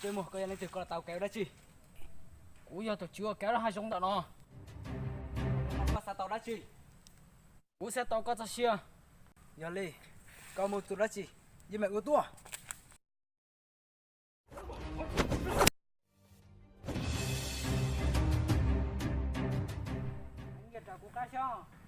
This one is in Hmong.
Koj yog leej twg, koj los tau kev ua dab tsi? Kuv yog tus tswv uas kev lub hav zoov ntawm no. Koj xav tau dab tsi? Kuv xav tau koj txoj sia. Yog li, koj muaj tus dab tsi, yeej meem ua tuaj. Nyiaj rau kuv qab xyob.